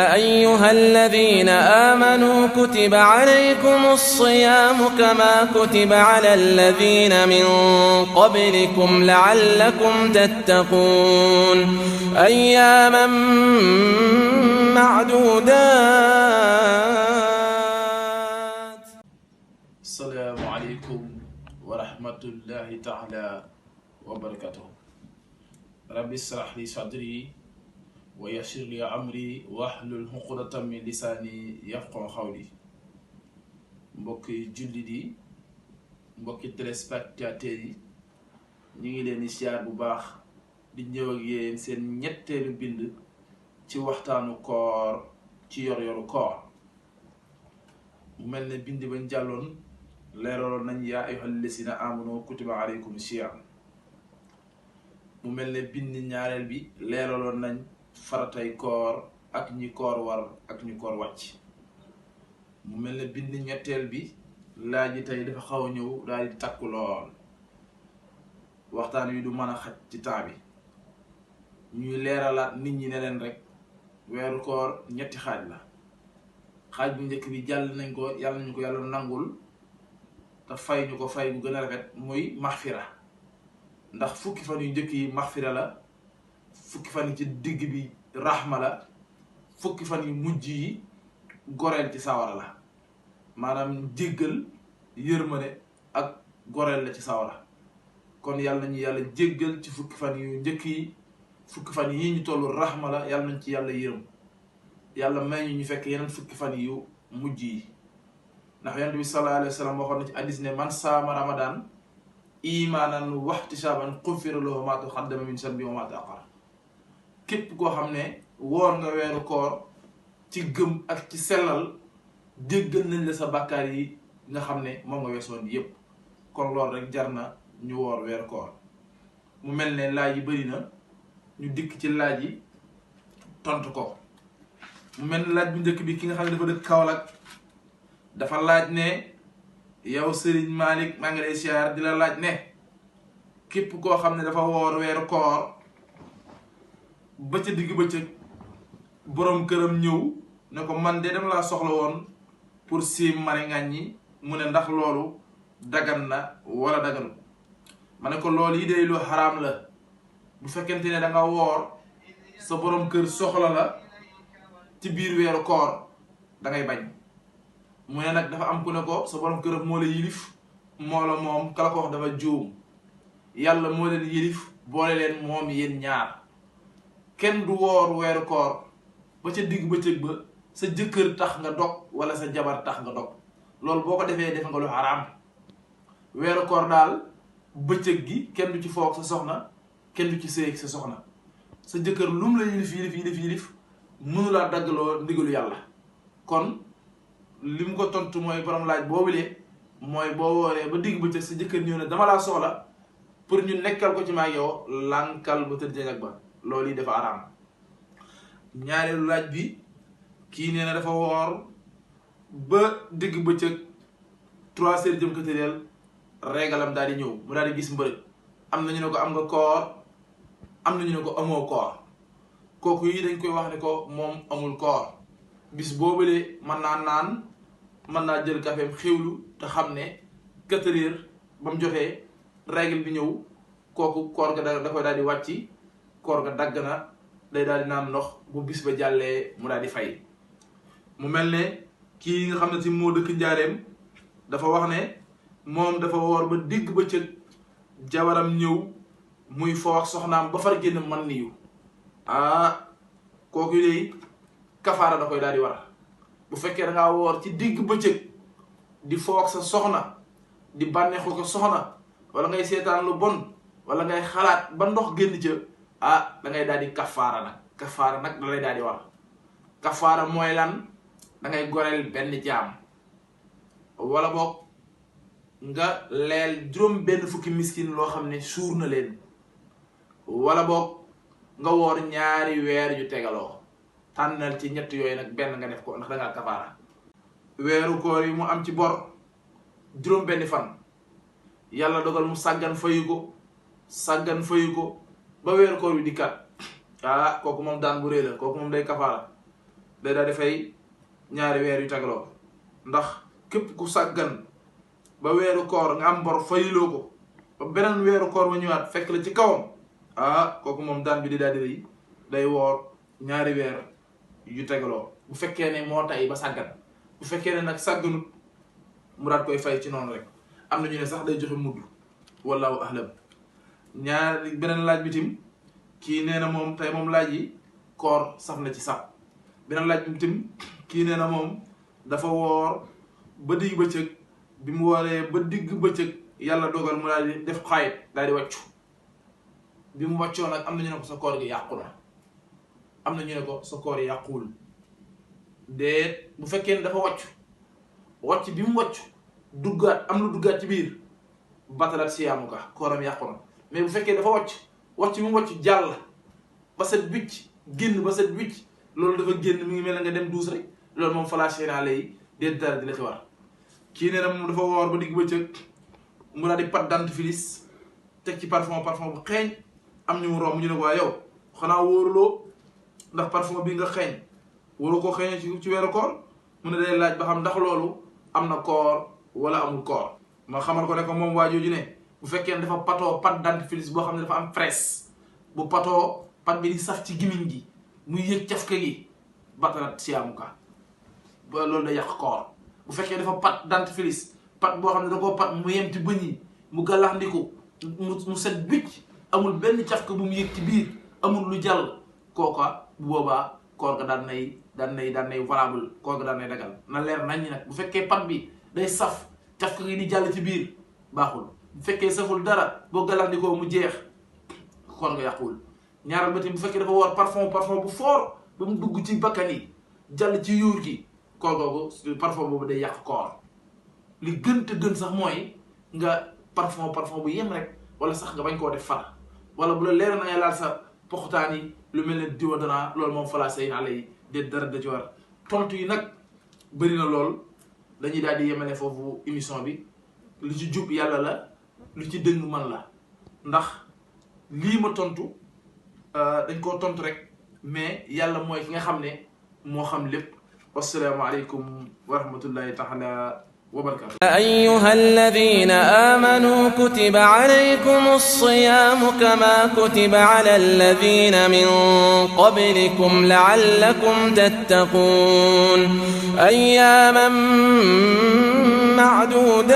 أيها الذين آمنوا كتب عليكم الصيام كما كتب على الذين من قبلكم لعلكم تتقون أياما معدودات. السلام عليكم ورحمة الله تعالى وبركاته. رب اشرح لي صدري ويسر لي أمري واحلل عقدة من لساني يفقهوا قولي. mbokki jullit yi mbokki téléspectateurs yi ñu ngi leen di siyaar bu baax di ñëw ak yéen seen ñetteelu bind ci waxtaanu koor ci yor-yoru koor. mu mel ne bind bañ jàlloon leeraloon nañ yaa ayyuhal lazina amanu kutiba alaykum siyaam. mu mel ne bind ñaareel bi leeraloon nañ faratay koor ak ñi koor war ak ñi koor wàcc. mu mel ne bind ñetteel bi laaj yi tey dafa xaw a ñëw daal di takku lool waxtaan wi du mën a xaj ci temps bi ñuy leeralaat nit ñi ne leen rek weeru koor ñetti xaaj la. xaaj bu njëkk bi jàll nañ ko yàlla nañu ko yàlla nangul te fay ñu ko fay bu gën a rafet muy maxfira, ndax fukki fan yu njëkk yi maxfira la, fukki fan yi ci digg bi raxma la, fukki fan yu mujj yi goreel ci sawara la. maanaam jéggal yërmane ak goreel la ci sawara. kon yàlla nañu yàlla jéggal ci fukki fan yu njëkk yi, fukki fan yii ñu tollu raxma la, yàlla nañ ci yàlla yërëm, yàlla may ñu fekk yeneen fukki fan yu mujj yi. ndax yonent bi sallallahu alayhi wa sallam waxoon na ci hadiis ne man saama ramadan imaanan wahtisaaban xufira lahu maa taqaddama min zanbi wa maa ta'axxar. képp koo xam ne woor nga weeru koor ci gëm ak ci sellal, jéggal nañ la sa bàkkaar yi nga xam ne moom nga weesoon yépp. kon loolu rek jar na ñu woor weeru koor. mu mel ne laaj yi bari na, ñu dikk ci laaj yi tontu ko. mu mel ne laaj bu njëkk bi ki nga xam ne dafa dëkk Kaolack dafa laaj ne yow Serigne Malick maa ngi lay siyaar di la laaj ne képp koo xam ne dafa woor weeru koor ba ca digg bëccëg boroom këram ñëw ne ko man de dama laa soxla woon pour siim mari ngàññi, mu ne ndax loolu dagan na wala daganu. ma ne ko loolu yi day lu xaraam la. bu fekkente ne da nga woor sa boroom kër soxla la ci biir weeru koor da ngay bañ. mu ne nag dafa am ku ne ko sa borom këram moo la yilif, moo la moom, kala ko wax dafa juum. yàlla moo leen yilif boole leen moom yéen ñaar. kenn du woor weeru koor ba ca digg bëccëg ba sa jëkkër tax nga dog wala sa jabar tax nga dog. loolu boo ko defee def nga lu xaraam. weeru koor daal bëccëg gi kenn du ci foog sa soxna, kenn du ci sëy sa soxna. sa jëkkër lum la yilif mënulaa daggaloo ndigalu yàlla. kon li mu ko tontu mooy borom laaj boobulee mooy boo wooree ba digg bëccëg sa jëkkër ñëw ne dama laa soxla pour ñu nekkal ko ci maag yow, lànkal ba tëdd jag ba. loolu yi dafa araam. ñaareelu laaj bi kii nee na dafa woor ba digg bëccëg 3 heures jëm katëreel reegalam daal di ñëw, mu daal di gis mbërëg. am na ñu ne ko am nga koor, am na ñu ne ko amoo koor. kooku yi dañ koy wax ne ko moom amul koor. bis boobulee mën naa naan, mën naa jël kafeem xewlu te xam ne 4 heures ba mu jotee règle bi ñëw, kooku koor ga da koy daal di wàcci, koor ga dagg na, day daal di naan ndox bu bis ba jàllee mu daal di fay. mu mel ne kii nga xam ne si moo dëkk Njaareem dafa wax ne moom dafa woor ba digg bëccëg jabaram ñëw muy foo ak soxnaam ba far génn man niyu. kooku léegi kafaara da koy daal di war. bu fekkee da ngaa woor ci digg bëccëg di foo ak sa soxna, di bànneexu ko soxna, wala ngay seetaan lu bon, wala ngay xalaat ba ndox génn ca, da ngay daal di kafaara nag. kafaara nag da lay daal di war. kafaara mooy lan? da ngay goreel benn jaam, wala boog nga leel juróom benn fukki miskin loo xam ne suur na leen, wala boog nga woor ñaari weer yu tegaloo. tànnal ci ñett yooyu nag benn nga def ko, ndax da ngaa kafaara. weeru koor yi mu am ci bor juróom benn fan, yàlla dogal mu sàggan fayu ko ba weeru koor bi dikkat, kooku moom daan bu rëy la, kooku moom day kafaara. day daal di fay ñaari weer yu tegaloo ndax képp ku sàggan ba weeru koor nga am bor fayiloo ko ba beneen weeru koor ba ñëwaat fekk la ci kawam kooku moom daan bi di daal di day woor ñaari weer yu tegaloo bu fekkee ne moo tay ba sàggan bu fekkee ne nag sàgganut mu daat koy fay ci noonu rek am na ñu ne sax day joxe mudd wallahu ahlam beneen laaj bi tim kii nee na moom tey moom laaj yi koor saf na ci sab beneen laaj bi tim kii nee na moom dafa woor ba digg bëccëg bi mu wooree ba digg bëccëg yàlla dogal mu daal di def xaayit daal di wàccu bi mu wàccoo nag am na ñu ne ko sa koor gi yàqu na am na ñu ne ko sa koor yàquwul déet bu fekkee ne dafa wàcc bi mu wàcc duggaat am lu duggaat ci biir batalat siyaamu ka kooram yàqu na mais bu fekkee dafa wàcc bi mu wàcc jàll ba set wicc génn ba set wicc loolu dafa génn mi ngi mel ne nga dem duus rek loolu moom falaaseenaale yi déet dara di la ci war kii nee na moom dafa woor ba digg bëccëg mu daal di pat dentifrice teg ci parfum bu xeeñ am ñu mu romb ñu ne ko waa yow xanaa wóoruloo ndax parfum bi nga xeeñ waru ko xeeñee ci weeru koor mu ne day laaj ba xam ndax loolu am na koor wala amul koor ma xamal ko ne ko moom waa jooju ne bu fekkee ne dafa patoo pat dentifrice boo xam ne dafa am fraise bu patoo pat bi di saf ci gimiñ gi muy yëg cafka gi batalat siyaamuka ba loolu day yàq koor bu fekkee dafa pat dentifrice pat boo xam ne da koo pat mu yem ci bëñ yi mu gàllax ndiku mu set bicc amul benn cafka bu mu yëg ci biir amul lu jàll kooka bu boobaa koor ga daan nay valable koor ga daan nay dagal na leer nañ ñi nag bu fekkee pat bi day saf cafka gi di jàll ci biir baaxul bu fekkee saful dara boo gàllax ndikoo mu jeex koor nga yàquwul ñaaral ba tamit bu fekkee dafa woor parfum bu fort ba mu dugg ci bakkan yi jàll ci yuur gi koor googu parfum boobu day yàq koor li gën te gën sax mooy nga parfum bu yem rek wala sax nga bañ koo def far wala bu la leer na ngay laal sa poxutaan yi lu mel ne déodorant loolu moom falaa say na lay déet dara da ci war tontu yi nag bëri na lool dañuy daal di yemale foofu émission bi lu ci jub yàlla la lu ci dëng man la ndax lii ma tontu dañ koo tontu rek mais yàlla mooy ki nga xam ne moo xam lépp wassalaamu aleykum wa rahmatullahi taala وبركاته. أيها الذين آمنوا كتب عليكم الصيام كما كتب على الذين من قبلكم لعلكم تتقون أياما معدودات